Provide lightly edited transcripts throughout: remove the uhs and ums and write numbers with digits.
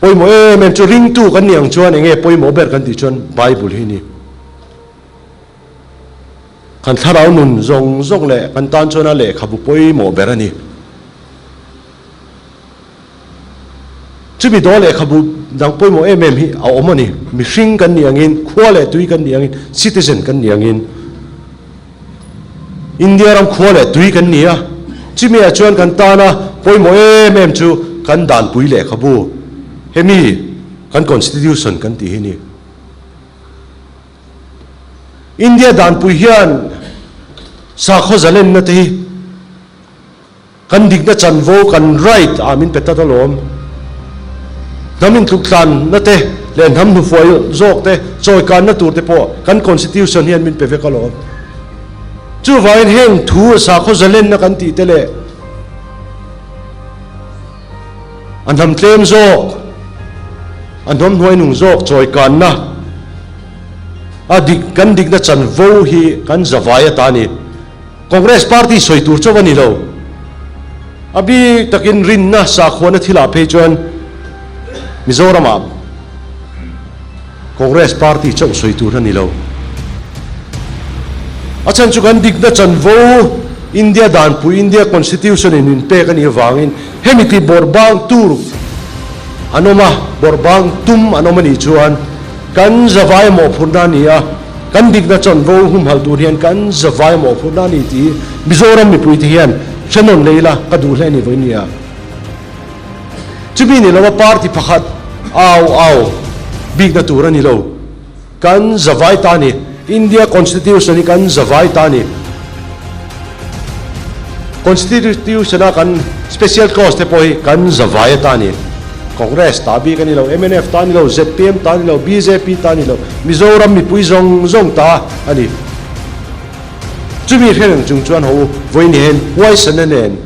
Pawimawh em em chu ringtu kan nih ang chuan enge pawimawh ber kan tih chuan Bible hi a ni. Kan thlarau nun zawng zawng leh kan tan chuan a lehkhabu pawimawh ber a ni. Chumi daw lehkhabu dang pawimawh em em hi a awm a ni. Mihring kan nih angin, khua leh tui kan nih angin, citizen kan nih angin India ram khua leh tui kan ni a. Chumi ah chuan kan tana pawimawh em em chu kan danpui lehkhabu, hemi kan constitution kan tih hi a ni. India danpui hian sakhaw zalenna te hi kan dikna chanvo, kan right ah min pe tlat alawm. Hnam intlukthlanna te leh hnam hnufuai zawk te chawikanna tur te pawh kan constitution hian min pe vek alawm. Chuvangin heng thu sakhaw zalenna kan tih te leh a hnam tlem zawk, a hnam hnuainung zawk chawikanna a dik kan dikna chanvo hi kan zavai ata a ni. Congress party sawi tur chauh a ni lo. A bik takin rinna sakhuana thilah phei chuan Mizoramah Congress party chauh sawi tur a ni lo. A chhan chu kan dikna chanvo India danpui, India Constitution in min pek a nih avangin hemi ti bawrhbang tur an awm a, bawrhbang tum an awm a nih chuan kan zavai mawhphurhna a ni a, kan dikna chanvo humhalh tur hian kan zavai mawhphurhna a ni tih Mizoram mipuite hian hre nawn leh ila ka duh hle a ni vawiin nia. Chumi ni lova party pakhat au au bikna tur a ni lo. Kan zavai ta a ni. India Constitution hi kan zavai ta a ni. Constitution-a kan special clause te pawh hi kan zavai ata a ni. Congress ta bik a ni lo, mnf ta a ni lo, zpm ta a ni lo, bjp ta a ni lo, Mizoram mipui zawng zawng ta a ni. Chumi hrereng chung chuan ho vawiin hian huaisana nen,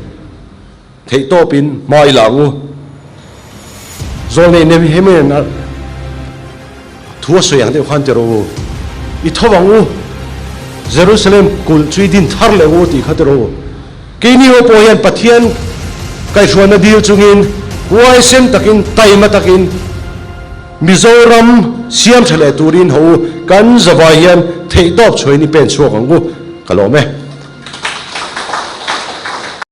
Theihtawpin hma i la ngu. Zawlnei nem hi hemi a thu a sawi ang deuh khan ti rawh u. I tho ang u. Jerusalem kulh chu i din thar leh u tih kha ti rawh u. Keini ho pawh hian Pathian kaihhruaina dil chungin huaisen takin taima takin Mizoram siam tha leh turin ho u kan zavai hian theihtawp chhuahin i pen chhuak ang u. Ka lawm e.